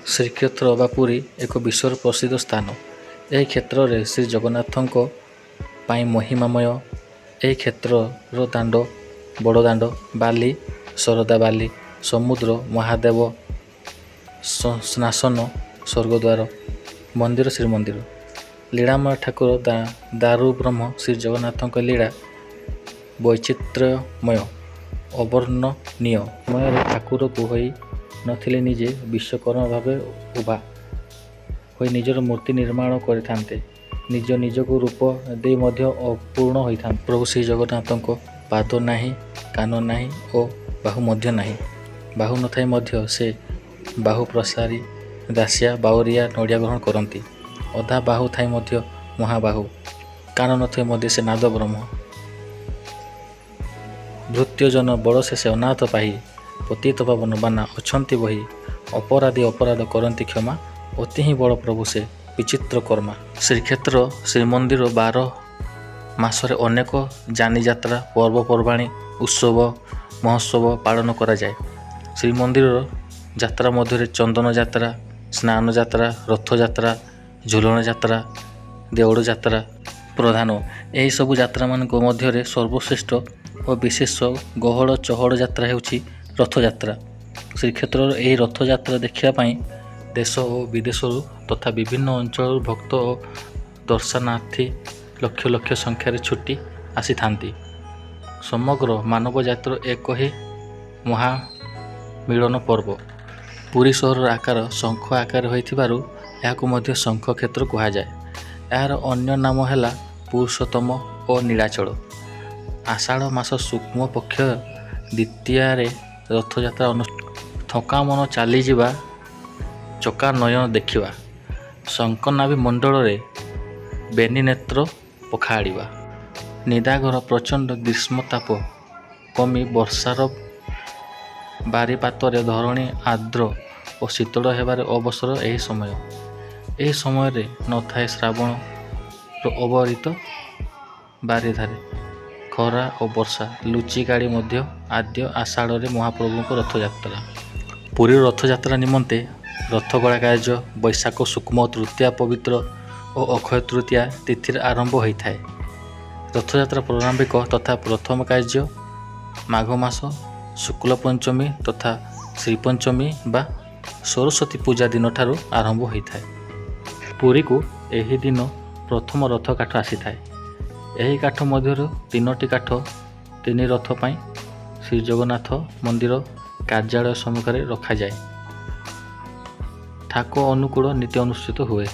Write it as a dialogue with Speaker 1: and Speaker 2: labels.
Speaker 1: ଶ୍ରୀକ୍ଷେତ୍ର ବା ପୁରୀ ଏକ ବିଶ୍ୱର ପ୍ରସିଦ୍ଧ ସ୍ଥାନ। ଏହି କ୍ଷେତ୍ରରେ ଶ୍ରୀଜଗନ୍ନାଥଙ୍କ ପାଇଁ ମହିମାମୟ। ଏହି କ୍ଷେତ୍ରର ଦାଣ୍ଡ ବଡ଼ଦାଣ୍ଡ, ବାଲି, ଶରଧା ବାଲି, ସମୁଦ୍ର, ମହାଦେବ ସ୍ନାସନ, ସ୍ୱର୍ଗଦ୍ୱାର, ମନ୍ଦିର, ଶ୍ରୀମନ୍ଦିର। ଲୀଳାମୟ ଠାକୁର ଦାରୁବ୍ରହ୍ମ ଶ୍ରୀଜଗନ୍ନାଥଙ୍କ ଲୀଳା ବୈଚିତ୍ର୍ୟମୟ, ଅବର୍ଣ୍ଣନୀୟ। ସମୟରେ ଠାକୁରକୁ ହୋଇ ନଥିଲେ ନିଜେ ବିଶ୍ୱକର୍ମା ଭାବେ ଉଭା ହୋଇ ନିଜର ମୂର୍ତ୍ତି ନିର୍ମାଣ କରିଥାନ୍ତେ। ନିଜ ନିଜକୁ ରୂପ ଦେଇ ମଧ୍ୟ ଅପୂର୍ଣ୍ଣ ହୋଇଥାନ୍ତେ। ପ୍ରଭୁ ଶ୍ରୀଜଗନ୍ନାଥଙ୍କ ପାଦ ନାହିଁ, କାନ ନାହିଁ ଓ ବାହୁ ମଧ୍ୟ ନାହିଁ। ବାହୁ ନଥାଇ ମଧ୍ୟ ସେ ବାହୁ ପ୍ରସାରି ଦାସିଆ ବାଉରିଆ ନଡ଼ିଆ ଗ୍ରହଣ କରନ୍ତି। ଅଧା ବାହୁ ଥାଇ ମଧ୍ୟ ମହାବାହୁ। କାନ ନଥାଇ ମଧ୍ୟ ସେ ନାଦ ବ୍ରହ୍ମ। ଭୃତ୍ୟଜନ ବଳ ଶେଷେ ଅନାଥ ପାହି, ପତିତପାବନ ବାନା ଅଛନ୍ତି ବହି। ଅପରାଧୀ ଅପରାଧ କରନ୍ତି କ୍ଷମା, ଅତି ହିଁ ବଡ଼ ପ୍ରଭୁ ସେ ବିଚିତ୍ର କର୍ମା। ଶ୍ରୀକ୍ଷେତ୍ର ଶ୍ରୀମନ୍ଦିର 12 ମାସରେ ଅନେକ ଯାନିଯାତ୍ରା, ପର୍ବପର୍ବାଣୀ, ଉତ୍ସବ ମହୋତ୍ସବ ପାଳନ କରାଯାଏ। ଶ୍ରୀମନ୍ଦିରର ଯାତ୍ରା ମଧ୍ୟରେ ଚନ୍ଦନ ଯାତ୍ରା, ସ୍ନାନ ଯାତ୍ରା, ରଥଯାତ୍ରା, ଝୁଲଣ ଯାତ୍ରା, ଦେଉଳ ଯାତ୍ରା ପ୍ରଧାନ। ଏହିସବୁ ଯାତ୍ରାମାନଙ୍କ ମଧ୍ୟରେ ସର୍ବଶ୍ରେଷ୍ଠ ଓ ବିଶେଷ ଗହଳ ଚହଳ ଯାତ୍ରା ହେଉଛି ରଥଯାତ୍ରା। ଶ୍ରୀକ୍ଷେତ୍ରର ଏହି ରଥଯାତ୍ରା ଦେଖିବା ପାଇଁ ଦେଶ ଓ ବିଦେଶରୁ ତଥା ବିଭିନ୍ନ ଅଞ୍ଚଳରୁ ଭକ୍ତ ଓ ଦର୍ଶନାର୍ଥୀ ଲକ୍ଷ ଲକ୍ଷ ସଂଖ୍ୟାରେ ଛୁଟି ଆସିଥାନ୍ତି। ସମଗ୍ର ମାନବ ଜାତିର ଏକ ହିଁ ମହାମିଳନ ପର୍ବ। ପୁରୀ ସହରର ଆକାର ଶଙ୍ଖ ଆକାର ହୋଇଥିବାରୁ ଏହାକୁ ମଧ୍ୟ ଶଙ୍ଖ କ୍ଷେତ୍ର କୁହାଯାଏ। ଏହାର ଅନ୍ୟ ନାମ ହେଲା ପୁରୁଷୋତ୍ତମ ଓ ନୀଳାଚଳ। ଆଷାଢ଼ ମାସ ଶୁକ୍ଳ ପକ୍ଷ ଦ୍ୱିତୀୟାରେ ରଥଯାତ୍ରା ଥକା ମନ ଚାଲିଯିବା, ଚକା ନୟନ ଦେଖିବା, ଶଙ୍ଖନାଭି ମଣ୍ଡଳରେ ବେନିନେତ୍ର ପଖାଳିବା। ନିଦାଘର ପ୍ରଚଣ୍ଡ ଗ୍ରୀଷ୍ମତାପ କମି ବର୍ଷାର ବାରିପାତରେ ଧରଣୀ ଆର୍ଦ୍ର ଓ ଶୀତଳ ହେବାର ଅବସର ଏହି ସମୟ। ଏହି ସମୟରେ ନଥାଏ ଶ୍ରାବଣର ଅବିରତ ବାରିଧାରା, ଖରା ଓ ବର୍ଷା ଲୁଚକାଳି ମଧ୍ୟ ଆଦ୍ୟ ଆଷାଢ଼ରେ ମହାପ୍ରଭୁଙ୍କ ରଥଯାତ୍ରା। ପୁରୀର ରଥଯାତ୍ରା ନିମନ୍ତେ ରଥଗଢ଼ା କାର୍ଯ୍ୟ ବୈଶାଖ ଶୁକ୍ଳ ତୃତୀୟା ପବିତ୍ର ଓ ଅକ୍ଷୟ ତୃତୀୟା ତିଥିରେ ଆରମ୍ଭ ହୋଇଥାଏ। ରଥଯାତ୍ରା ପ୍ରାରମ୍ଭିକ ତଥା ପ୍ରଥମ କାର୍ଯ୍ୟ ମାଘ ମାସ ଶୁକ୍ଳ ପଞ୍ଚମୀ ତଥା ଶ୍ରୀପଞ୍ଚମୀ ବା ସରସ୍ୱତୀ ପୂଜା ଦିନଠାରୁ ଆରମ୍ଭ ହୋଇଥାଏ। ପୁରୀକୁ ଏହି ଦିନ ପ୍ରଥମ ରଥ କାଠ ଆସିଥାଏ। ଏହି କାଠ ମଧ୍ୟରୁ 3ଟି କାଠ ତିନି ରଥ ପାଇଁ ଶ୍ରୀଜଗନ୍ନାଥ ମନ୍ଦିର କାର୍ଯ୍ୟାଳୟ ସମ୍ମୁଖରେ ରଖାଯାଏ। ଠାକ ଅନୁକୂଳ ନୀତି ଅନୁଷ୍ଠିତ ହୁଏ।